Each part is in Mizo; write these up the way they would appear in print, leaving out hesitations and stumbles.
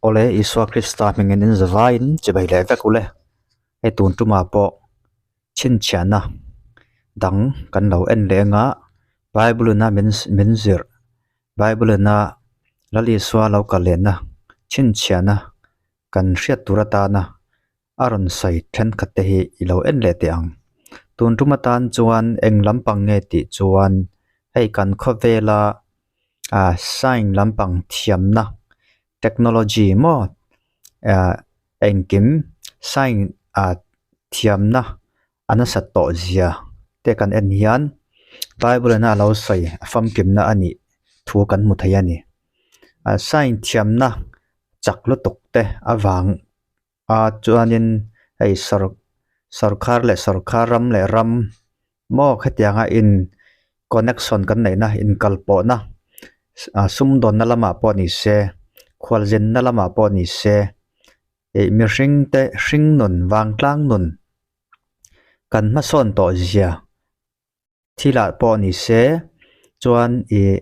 Awle Isua Krista hmingin in zavaiin chibai leh vek ule. Hei tun tumah pawh chhinchhiahna dang kan lo en leh anga Bible in a min min zirh Bible in a Lal Isua lo kal lehna chhinchhiahna kan hriat tur atana a rawn sawi thenkhat te hi i lo en leh teh ang. Tun tum atan chuan eng lampang nge tih chuan hei kan khawvela ah sign lampang thiamna technology maw ah engkim sign ah thiamna a nasat tawh zia te kan en hian bible in a lo sawi a famkimna a nih thu kan hmu thei a ni. Ah sign thiamna chak lutuk te avang a chuanin hei sawr sawrkhar leh sawrkhar ram leh ram maw khetianga in connection kan neihna inkalpawhna ah sumdawnna lamah pawh ni se khualzinna lamah pawh ni se ih mihring te hring nun vangtlang nun kan hmasawn tawh zia thilah pawh ni se chuan ih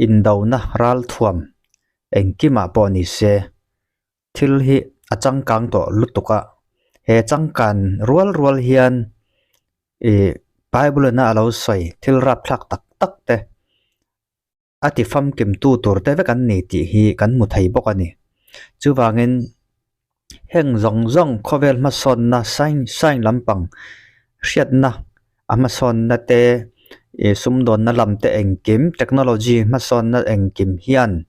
indona ralthuam engkimah pawh ni se. Thil hi a changkang tawh lutuk a, he changkan rual rual hian ih bible in a lo sawi thil rapthlak tak tak te a ti famkim tu tur te vek an ni tih hi kan hmu thei bawk a ni. Chuvangin heng zawng zawng khawvel hmasawnna sign sign lampang hriatna a hmasawnna te ih sumdawnna lam te engkim technology hmasawnna engkim hian.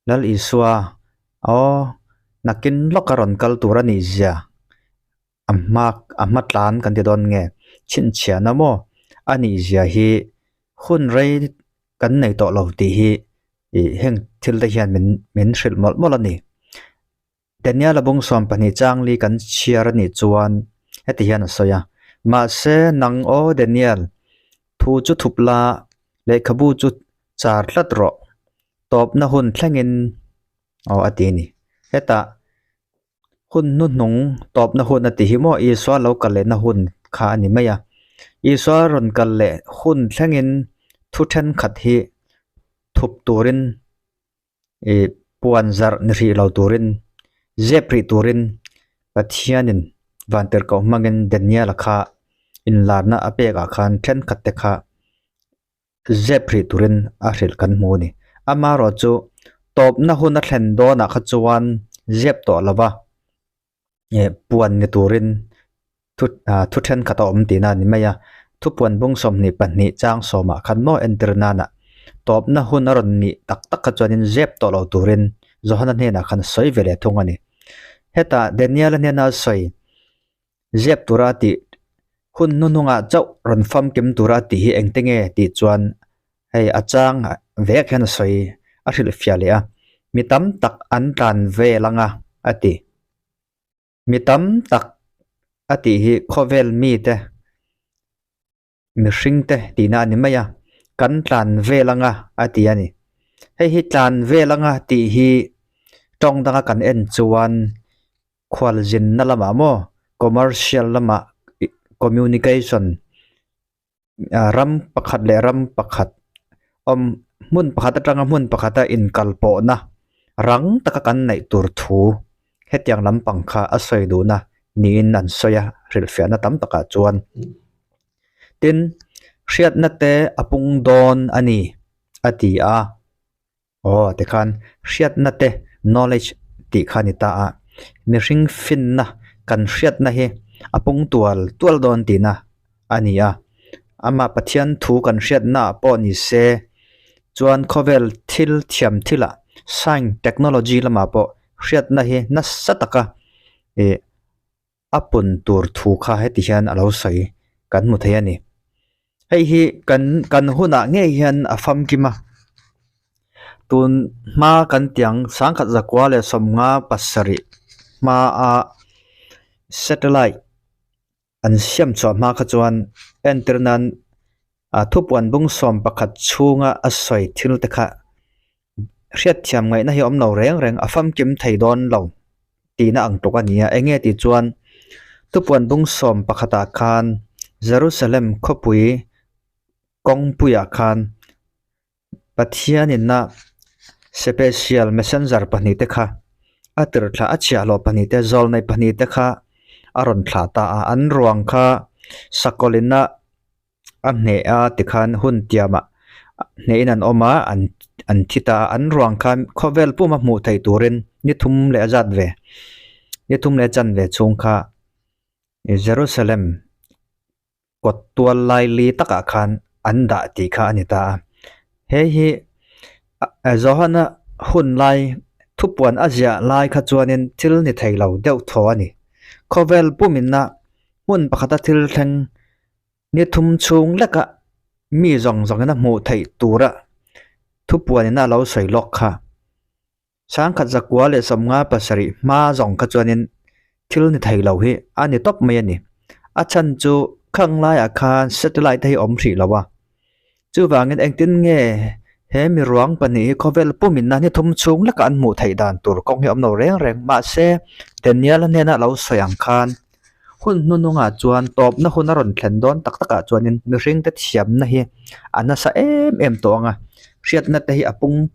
Lal Isua, Aw, nakin lawka rawn kal tur a nih zia, a hma a hma tlan kan ti dawn nge, chhinchhiahna maw a nih zia hi hun rei kan nei tawh lo tih hi ih heng thil te hian min min hrilh mawlh mawlh a ni. Daniel-a bung 12 changli kan chhiar a nih chuan heti hian a sawi a, Mahse, nang aw Daniel, thu chu thup la, lehkhabu chu char tlat rawh, tawpna hun thlengin aw a ti a ni. Hetah hun hnuhnung tawpna hun a ti hi maw Isua lo kal lehna hun kha a ni mai a. Isua rawn kal leh hun thlengin thu thenkhat hi thup turin ih puan zarh ni hrih lo turin zep rih turin Pathianin vantirhkoh hmangin Daniel-a kha inlarna a pekah khan thenkhat te kha zep rih turin a hrilh kan hmu a ni. Amaherawhchu tawpna hun a thlen dawnah kha chuan zep tawh lova eh puan ni turin thu ah thu thenkhat a awm tihna a ni mai a. Thupuan bung 22 chang sawmah khan maw entir nana tawpna hun a rawn nih tak tak kha chuanin zep tawh lo turin Johana hnenah khan sawi ve leh thung a ni. Hetah Daniel-a hnena sawi Zep tura tih hun hnuhnungah chauh rawn famkim tura tih hi engte nge tih chuan hei a chang vek hian a sawi a hrilhfiah leh a, mi tam tak an tlan vel anga a ti. Mi tam tak a tih hi khawvel mite mihring te tihna a ni mai a, kan tlan vel anga a ti a ni. Hei hi tlan vel anga tih hi tawng danga kan en chuan khualzinna lamah maw commercial lamah communication ah ram pakhat leh ram pakhat awm hmun pakhat atanga hmun pakhata inkalpawhna rang taka kan neih tur thu hetiang lampang kha a sawi duhna niin an sawi a hrilhfiahna tam takah chuan tin hriatna te a pung dawn a ni a ti a aw tikhan hriatna te knowledge tih kha a ni ta a mihring finna kan hriatna hi a pung tual tual dawn tihna a ni a amah Pathian thu kan hriatna ah pawh ni se chuan khawvel thil thiam thilah science technology lamah pawh hriatna hi nasa taka ih a pun tur thu kha heti hian a lo sawi kan hmu thei a ni hei hi kan kan hunah ngei hian a famkim a tun hma kan tiang sangkhat zakua leh 57 hmaa satellite. An siam chhuah hma kha chuan entir nan ah thupuan bung 11 chhunga a sawi thil te kha hriatthiam ngaihna hi a awm lo reng reng a famkim thei dawn lo tihna ang tluk a ni a eng nge tih chuan thupuan bung 11 ah khan Jerusalem khawpui kawngpuiah khan Pathianin a special messenger pahnih te kha. a tir thla a chhiahhlawh pahnihte zawlnei pahnihte kha a rawn thlah ta a an ruang kha sakawlina a hneh a tikhan hun tiamah hnehin an awm a an an thi ta a an ruang khan khawvel puma hmuh theih turin ni thum leh a zat ve ni thum leh a chanve chhung kha Jerusalem kawt tual lai li takah khan an dah tih kha a ni ta a hei hi Johana hun lai thupuan a ziah lai kha chuanin thil ni thei lo deuh thaw a ni khawvel pumina hmun pakhata thil thleng ni thum chhung leka mi zawng zawngin a hmuh theih tura thupuanin a lo sawi lawk kha. Sangkhat zakua leh sawmnga pasarih hma zawng kha chuanin thil ni thei lo hi a ni tawp mai a ni. A chhan chu khang laiah khan satellite te hi awm hrih lo a. Chuvangin engtin nge he mi ruang pahnih hi khawvel pumin a ni thum chhung leka an hmuh theih dan tur kawng hi a awm lo reng reng. Mahse, Daniel-a hnena lo sawi ang khan hun hnuhnungah chuan tawpna hun a rawn thlen dawn tak takah chuanin mihringte thiamna hi a nasa em em tawh ang a, hriatna te hi a pung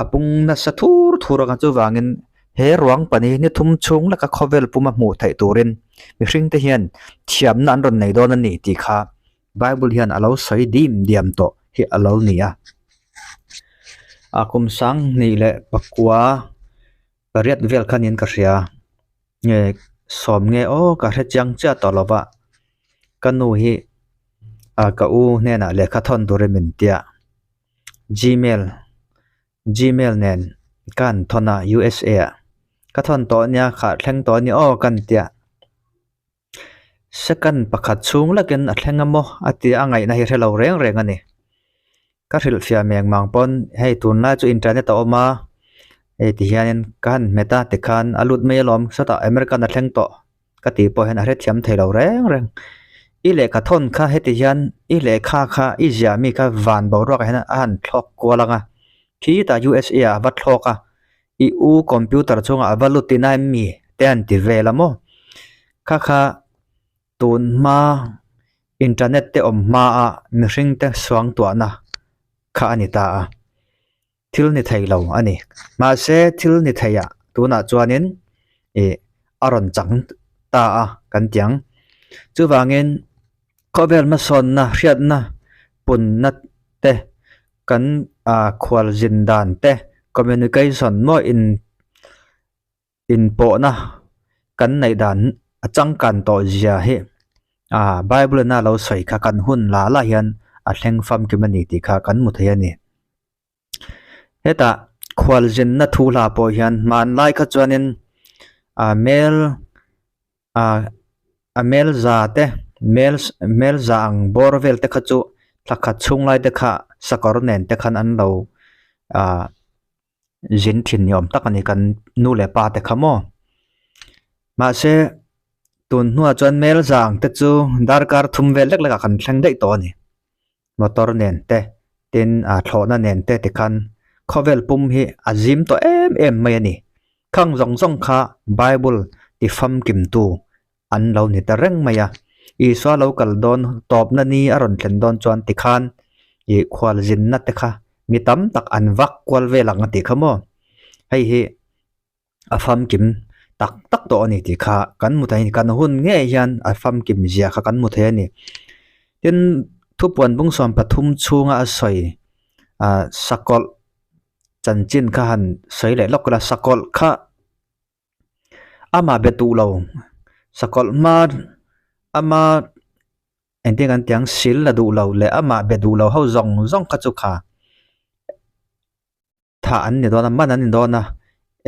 a pung nasa thur thur ang a chuvangin he ruang pahnih hi ni thum chhung laka khawvel puma hmuh theih turin mihringte hian thiamna an rawn nei dawn a ni tih kha Bible hian a lo sawi dim diam tawh hi a lo ni a. A kum sang hnih leh pakua pariat vel kha niin ka hria. Nge sawm nge aw ka hre chiang chiah tawh lo va ka nu hi ah ka u hnenah lehkha thawn turin min tia gmail gmail nen ka han thawn a U_S_A ah ka thawn tawh ania khah thleng tawh ania aw ka han tia second pakhat chhung lakin a thleng a maw a tia a ngaihna hi hre lo reng reng a ni. Ka hrilhfiah meng mang pawn hei tunlai chu internet a awm a hei ti hianin ka han hmet a tikhan a lut mai alawm sawtah American a thleng tawh ka tih pawh hian a hrethiam thei lo reng reng i lehkha thawn kha heti hian i lehkha kha i ziah mi kha van boruak ah hian a han thlawk kual ang a khitah U_S_A ah a va thlawk a i u computer chungah a va lut ina em mi te an ti vel a maw kha kha tun hma internet te awm hma a mihring te suang tuahna kha a ni ta a thil ni thei lo a ni mahse thil ni thei ah tunah chuanin ih a rawn chang ta a kan ti ang chuvangin khawvel hmasawnna hriatna punna te kan ah khual zin dan te communication maw in. Inpawhna kan neih dan a changkan tawh zia hi ah Bible in a lo sawi kha kan hun lah lah hian a thleng famkim a ni tih kha kan hmu thei a ni. Hetah khualzinna thu hla pawh hian hmanlai kha chuanin ah mel ah a mel za te mel mel za ang bawr vel te kha chu thla khat chhung lai te kha sakawr nen te khan an lo ah. Zin thin ni awm tak a ni kan nu leh pa te kha maw mahse tun hnuah chuan mel zang te chu darkar thum vel lek lek ah kan thleng daih tawh a ni motor nen te tin ah thlawhna nen te tikhan khawvel pum hi a zim tawh em em mai a ni khang zawng zawng kha bible ti famkim tu an lo ni ta reng mai a Isua lo kal dawn tawpna ni a rawn thlen dawn chuan tikhan ih khual zinna te kha mi tam tak an vak kual vel ang a tih kha maw hei hi a famkim tak tak tawh a ni tih kha kan hmu thei a ni kan hun ngei hian a famkim zia kha kan hmu thei a ni tin thupuan bung 13 chhunga a sawi ah sakawlh chanchin kha han sawi leh lawk ila sakawlh kha. Amah be duh lo sakawlh hma ama engtin kan ti ang sil la duh lo leh amah be duh lo ho zawng zawng kha chu kha thah an ni dawn a man an ni dawn a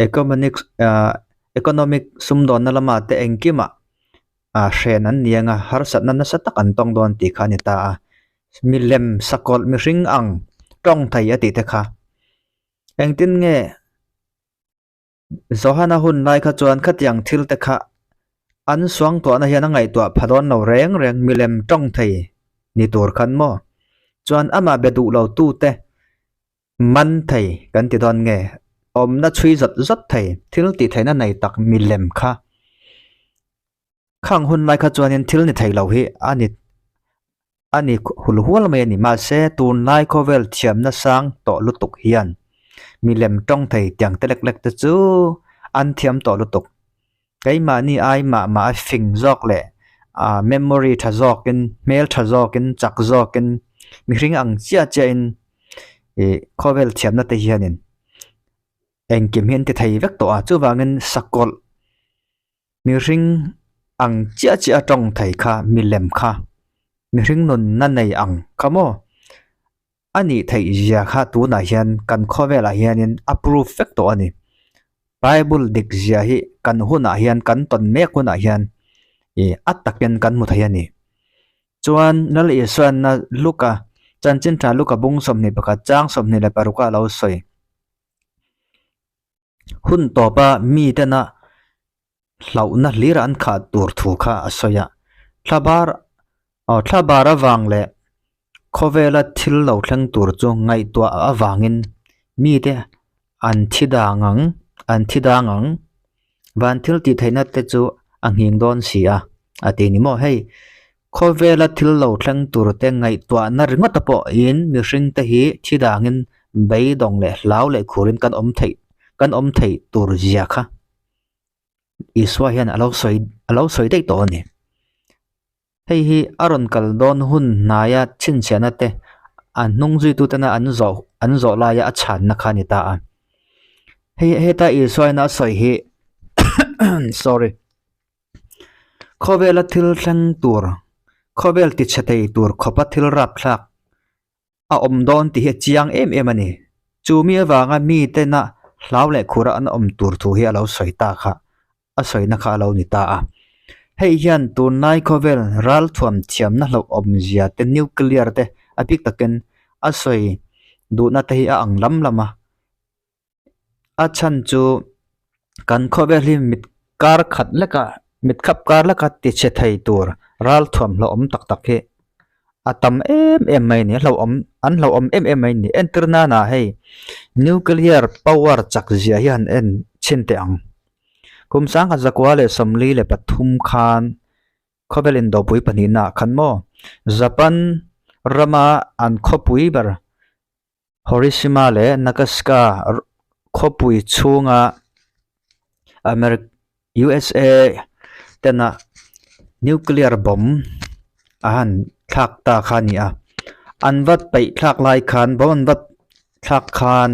economic ah economic sumdawnna lamah te engkimah ah hren an ni ang a harsatna nasa tak an tawng dawn tih kha a ni ta a milem sakawlh mihring ang tawng thei a tih te kha engtin nge. Johana hun lai kha chuan khatiang thil te kha an suangtuahna hian a ngaihtuah pha dawn lo reng reng milem tawng thei ni tur khan maw? Chuan amah be duh lo tu te man thei kan ti dawn nge? Awmna chhui zawt zawt thei thil tih theihna nei tak milem kha Khang hun lai kha chuanin thil ni thei lo hi a ni a ni hul hual mai a ni. Mahse, tunlai khawvel thiamna sang tawh lutuk hian milem tawng thei tiang te lek lek te chu an thiam tawh lutuk. Keimahni ai mah mah a fing zawk leh ah memory tha zawkin hmel tha zawkin chak zawkin mihring ang chiah chiahin ih khawvel thiamna te hianin engkim hi an ti thei vek tawh a chuvangin sakawlh mihring ang chiah chiah a tawng thei kha milem kha mihring nunna nei ang kha maw. A nih theih zia kha tunah hian kan khawvelah hianin a proof vek tawh a ni. Bible dik zia hi kan hunah hian kan tawn mek hunah hian ih a takin kan hmu thei a ni. Chuan Lal Isuanna Luka chanchin tha Luka bung 21 chang 26 a lo sawi. Hun tawpa mitena hlauhna hlira an khah tur thu kha a sawi a. Thlabar aw thlabar avang leh khawvela thil lo thleng tur chu ngaihtuah avangin mite an thi dang ang an thi dang ang. Van thil tih theihna te chu a nghing dawn si a a ti ni maw hei. Khawvela thil lo thleng tur te ngaihtuahna ringawt a pawhin mihring te hi thi dangin beidawng leh hlau leh khurin kan awm theih kan awm theih tur zia kha Isua hian a lo sawi a lo sawi daih tawh a ni. Hei hi a rawn kal dawn hun hnaia chhinchhiahna te a hnung zuitu tena an zawh an zawh laia a chhanna kha a ni ta a. Hei heta Isua hian a sawi hi sorry. Khawvela thil thleng tur, khawvel tichhe thei tur khawpa thil rapthlak a awm dawn tih hi a chiang em em a ni. Chu mi avanga mitena hlau leh khura an awm tur thu hi a lo sawi ta kha, a sawina kha a lo ni ta a. Hei hian tunlai khawvel ralthuam thiamna hlauhawmzia te, nuclear te a bik takin a sawi duhna te hi a ang lam lam a. A chhan chu kan khawvel hi mit kar khat lek a mit khap kar lek a ti chhe thei tur ral thuam hlauhawm tak tak hi a tam em em mai a ni a hlauhawm an hlauhawm em em mai a ni entir nana hei nuclear power chak zia hi han en chhin teh ang kum sangkhat 1943 khan khawvel indopui pahnihna ah khan maw Japan rama an khawpui ber. Horishima leh Nagaska khawpui chhunga USA tena nuclear bomb a han thlak ta kha a ni a, an va peih thlak lai khan bomb an va thlak khan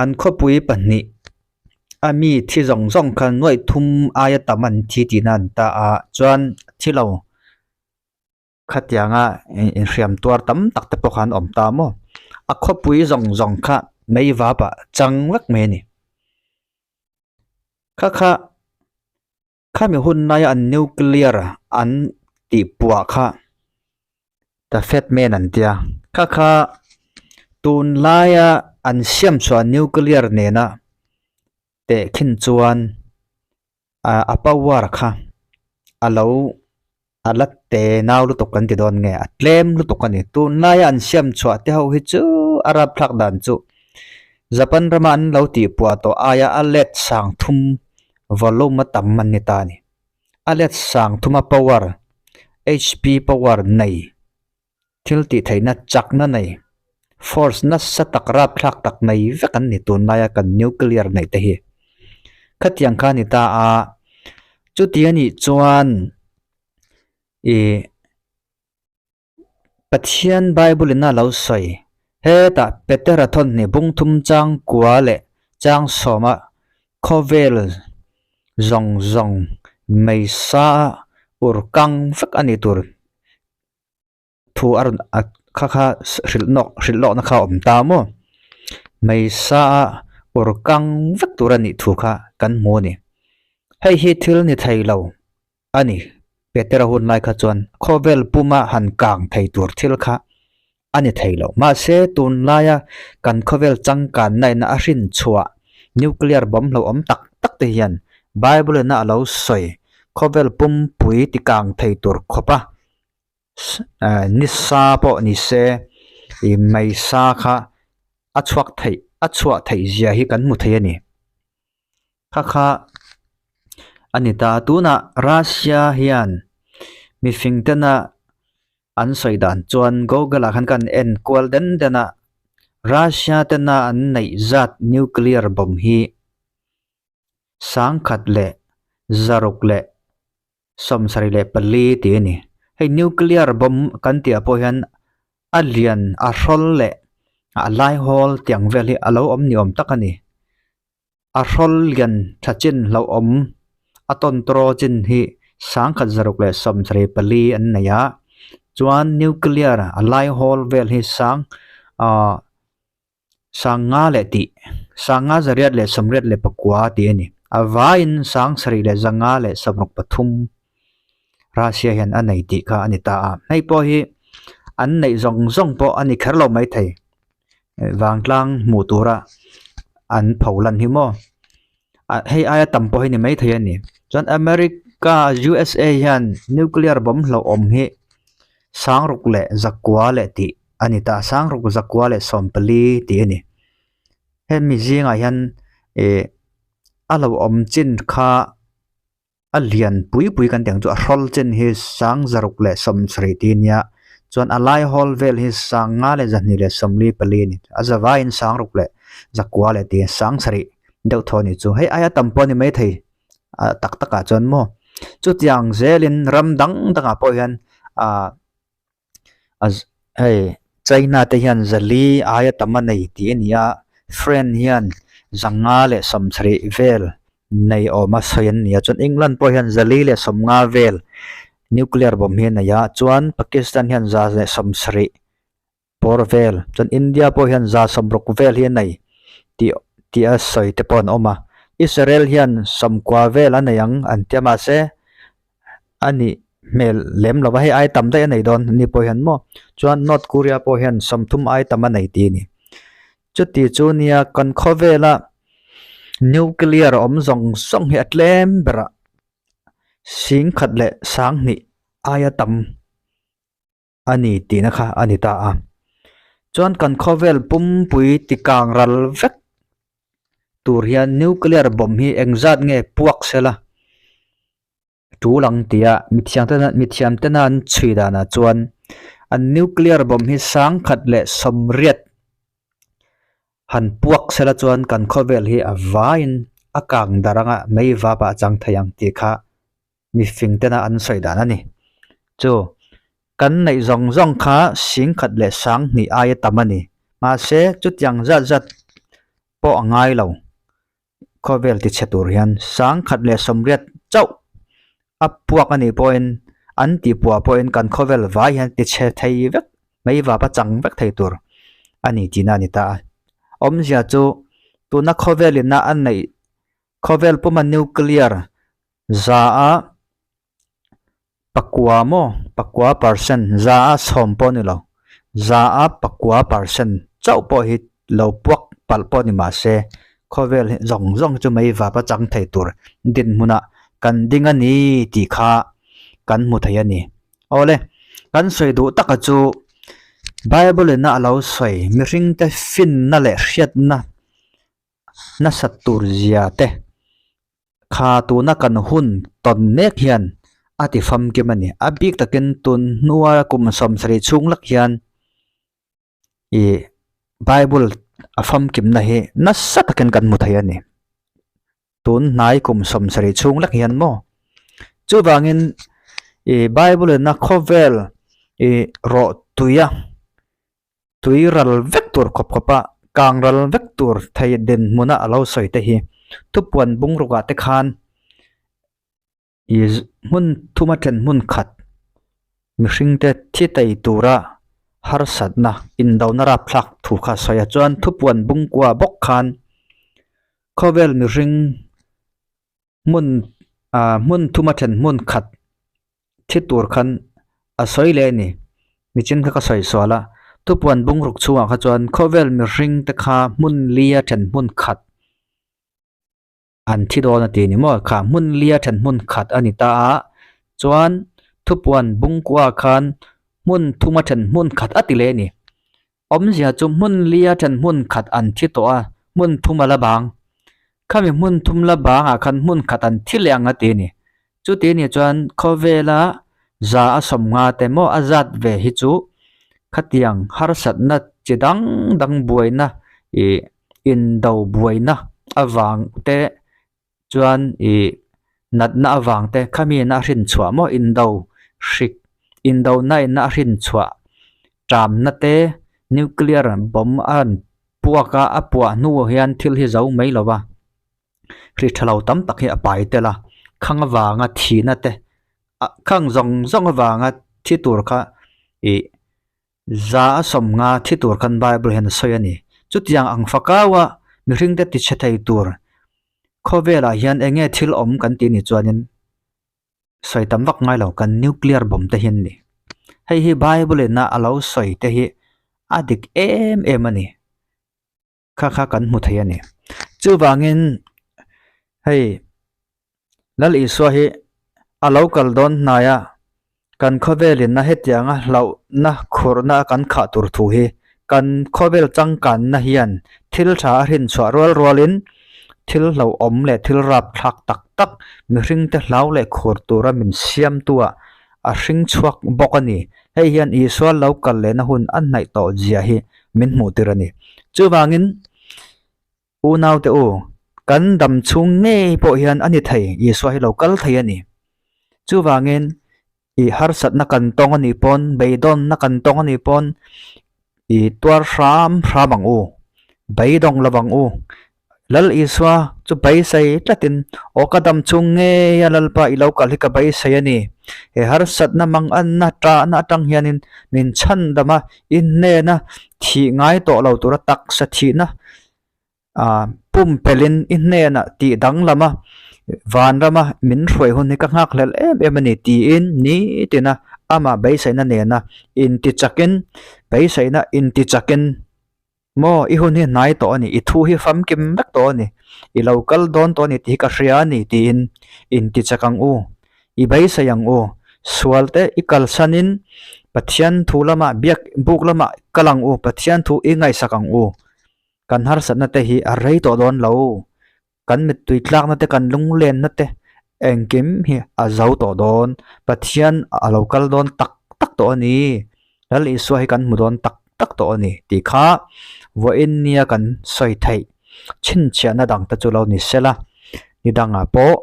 an khawpui pahnih a mi thi zawng zawng khan nuaih thum aia tam an thi tihna an ta a chuan thi lo. Khatianga inhriam tuar tam tak te pawh kha an awm ta maw? A khawpui zawng zawng kha mei vap ah chang vek mai a ni. Kha kha khami hun laia an nuclear an tih puah kha the fat man an tia. Kha kha tunlaia an siam chhuah nuclear nena tehkhin chuan a power kha a lo a la te nau lutuk kan ti dawn nge a tlem lutuk a ni tunlaia an siam chhuah te ho hi chu a rapthlak dan chu Japan rama an lo tih puah tawh aia a let sang thum volume a tam an ni ta a ni a let sang thuma power hp power nei. Thil tih theihna chakna nei, force nasa tak rapthlak tak nei vek an ni tunlaia kan nuclear neih te hi. Khatiang kha a ni ta a, chuti a nih chuan ih Pathian Bible in a lo sawi hetah Petera thawnhnih bung thum chang kua leh chang sawma khawvel zawng zawng meisa ur kang vek a ni tur. Thu a rawn a kha kha hrilh nawk hrilh lawkna kha a awm ta maw hmeisa a ur kang vek tur a nih thu kha kan hmu a ni hei hi thil ni thei lo a ni Petera hun lai kha chuan khawvel puma han kang thei tur thil kha a ni thei lo mahse tunlaia kan khawvel changkanna in a hrin chhuah nuclear bomb hlauhawm tak tak te hian Bible in a lo sawi khawvel pumpui ti kang thei tur khawpa. Nisa pawh ni se ih meisa kha a chhuak theih a chhuah theih zia hi kan hmu thei a ni. Kha kha a ni ta tunah Russia hian mifing tena an sawi dan chuan Google ah khan kan en kual den den a Russia tena an neih zat nuclear bomb hi. 1674 tih a ni. Hei nuclear bomb kan tih ah pawh hian a lian a hrawl leh a laihawl tiang vel hi a lo awm ni awm tak a ni. A hrawl lian tha chin hlauhawm a tawn tawraw chin hi 1674 an nei a, chuan nuclear a laihawl vel hi sang ahh sanga leh tih sanga zariat leh sawmriat leh pakua tih a ni. A vaiin 7563 Russia hian a nei tih kha a ni ta a, hei pawh hi an neih zawng zawng pawh a ni kher lo maithei. Vangtlang hmuh tura an pho lan hi maw ah hei aia tam pawh hi ni maithei a ni chuan America U_S_A hian nuclear bomb hlauhawm hi sangruk leh zakua leh tih a ni ta sangruk zakua leh sawmpali tih a ni hemi zingah hian ih a hlauhawm chin kha. A lian pui pui kan tih ang chu a hrawl chen hi sang zaruk leh sawmsarih tih a nia chuan a lai hawl vel hi sang nga leh zahnih leh sawmli pali a ni a zavaiin sang ruk leh zakua leh tih sang sarih deuh thaw a ni chu hei aia tam pawh a ni maithei ah tak tak ah chuan maw chutiang zelin ram dang dangah pawh hian ah hei China te hian zali aia tam a nei tih a ni a friend hian zanga leh sawmsarih vel nei awm a sawi an ni a chuan England pawh hian zali leh sawmnga vel nuclear bomb hi a nei a chuan Pakistan hian za leh sawmsarih bawr vel chuan India pawh hian za sawmruk vel hi a nei tih tih a sawi te pawh an awm a Israel hian sawmkua vel a nei ang an ti a mahse a nih hmel lem lo va hei ai tam daih a nei dawn ni pawh hian maw chuan North Korea pawh hian sawmthum ai tam a nei tih a ni chuti chu nia kan khawvela nuclear awm zawng zawng hi a tlem berah singkhat leh sanghnih aia tam. a ni tihna kha a ni ta a. Chuan kan khawvel pumpui tikang ral vek tur hian nuclear bomb hi engzat nge puak sela tul ang tia mithiam tena mithiam tena an chhui danah chuan an nuclear bomb hi sangkhat leh sawmriat han puak sela chuan kan khawvel hi a vaiin a kang dar anga mei vap ah a chang thei ang tih kha mifing tena an sawi dan a ni. Chu, kan neih zawng zawng kha singkhat leh sanghnih aia tam a ni. Mahse, chutiang zat zat pawh a ngai lo. Khawvel tichhe tur hian sangkhat leh sawmriat chauh a puak a nih pawhin an tihpuah pawhin kan khawvel vai hian tichhe thei vek mai vapa chang vek thei tur a ni tihna a ni ta a. Awmzia chu tuna khawvelina a neih khawvel puma nuclear Za a pakua maw pakua percent za a sawm pawh a ni lo za a pakua percent chauh pawh hi lo puak palh pawh ni mah se khawvel hi zawng zawng chu mei vap a chang thei tur dinhmunah kan ding a ni tih kha kan hmu thei a ni awle kan sawi duh taka chu bible in a lo sawi mihring te finna leh hriatna nasat tur zia te. Kha tuna kan hun tawn mek hian a ti famkim a ni. A bik takin tun hnua kum sawmsarih chhung lak hian ih Bible a famkimna hi nasa takin kan hmu thei a ni. Tun hnai kum sawmsarih chhung lak hian maw. Chuvangin ih Bible in a khawvel ih rawh tuia Tui ral vek tur khawp khawp a, kang ral vek tur thei dinhmuna a lo sawi te hi thupuan bungrukah te khan ih hmun thuma then hmun khat mihring te thi tei tura harsatna indona rapthlak thu kha a sawi a chuan thupuan bungkua bawk khan khawvel mihring hmun ah hmun thuma then hmun khat thi tur khan a sawi leh a ni michin kha ka sawi sual a thupuan bungruk chhungah kha chuan khawvel mihring te kha hmun lia then hmun khat an thi dawn a ti ni maw kha hmun lia then hmun khat a ni ta a chuan thupuan bungkua khan hmun thuma then hmun khat a ti leh a ni awmzia chu hmun lia then hmun khat an thi tawh a hmun thum a la bang khami hmun thum la bangah khan hmun khat an thi leh ang a ti a ni chuti anih chuan khawvela za a sawm nga te maw a zat ve hi chu khatiang harsatna chi dang dang buaina ih indo buaina avang te. Chuan ih natna avang te khami na a hrin chhuah maw indo hrik indo na in a hrin chhuah ṭamna te nuclear bomb a rawn puak a a puah hnuah hian thil hi zo mai lo va hri ṭha lo tam tak hi a pai tel a khang avanga thihna te ah khang zawng zawng avanga thi tur kha ih Za a sawmnga thi tur khan Bible hian a sawi a ni. Chutiang ang fakaua mihringte tichhe thei tur khawvelah hian eng nge thil awm kan tih ni chuanin sawi tam vak ngai lo kan nuclear bomb te hian ni. Hei hi Bible ina a lo sawi te hi a dik em em a ni. Kha kha kan hmu thei a ni. Chuvangin hei Lal Isua hi a lo kal dawn hnaia kan khawvelin a hetianga hlauhna khurhna a kan khah tur thu hi kan khawvel changkanna hian thil tha a hrinchhuah rual rualin thil hlauhawm leh thil rapthlak tak tak mihringte hlau leh khur tura min siamtua a hring chhuak bawk a ni. Hei hian Isua lo kal lehna hun a hnaih tawh zia hi min hmuh tir a ni. Chuvangin Unaute u, kan dam chhung ngei pawh hian a ni thei, Isua hi lo kal thei a ni. Chuvangin i harsatna kan tawng a nih pawn, beidawnna kan tawng a nih pawn, i tuar hram hram ang u, beidawng lo ang u. Lal Isua chu beisei tlatin, Aw ka dam chhung ngei a Lalpa i lo kal hi ka beisei a ni. He harsatna manganna tahna atang hianin min chhandam a, i hnena thih ngai tawh lo tura taksa thihna ah pumpelhin i hnenah tih danglam a, vanrama min hruai hun hi ka nghak hlel em em a ni tiin nitina amah beiseina nena intichakin beiseina intichakin maw i hun hi hnai tawh a ni i thu hi famkim vek tawh a ni i lo kal dawn tawh a ni tih hi ka hria a ni tiin intichak ang u i beisei ang u sual te i kalsanin Pathian thu lamah biak buk lamah kal ang u Pathian thu i ngaihsak ang u. Kan harsatna te hi a rei tawh dawn lo. Kan mittui tlakna te kan lunglenna te engkim hi a zo tawh dawn. Pathian a lo kal dawn tak tak tawh a ni. Lal Isua hi kan hmu dawn tak tak tawh a ni tih kha vawiin nia kan sawi theih chhinchhiahna dang te chu lo ni sela. Ni dangah pawh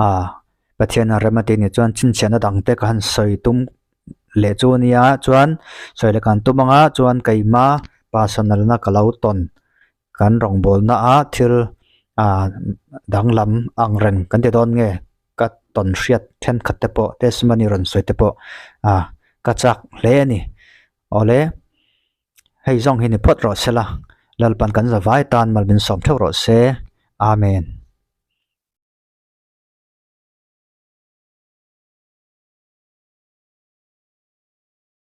ah Pathian a rem a tih ni chuan chhinchhiahna dang te ka han sawi tum leh chu a nia chuan sawi leh kan tum anga chuan keima personal na ka lo tawn kan rawngbawlna a thil ah danglam ang reng kan ti dawn nge ka tawn hriat thenkhat te pawh testimony rawn sawi te pawh ah ka chak hle a ni awle hei zawng hi ni phawt rawh se la Lalpan kan zavai tan malmin sawm theuh rawh se Amen.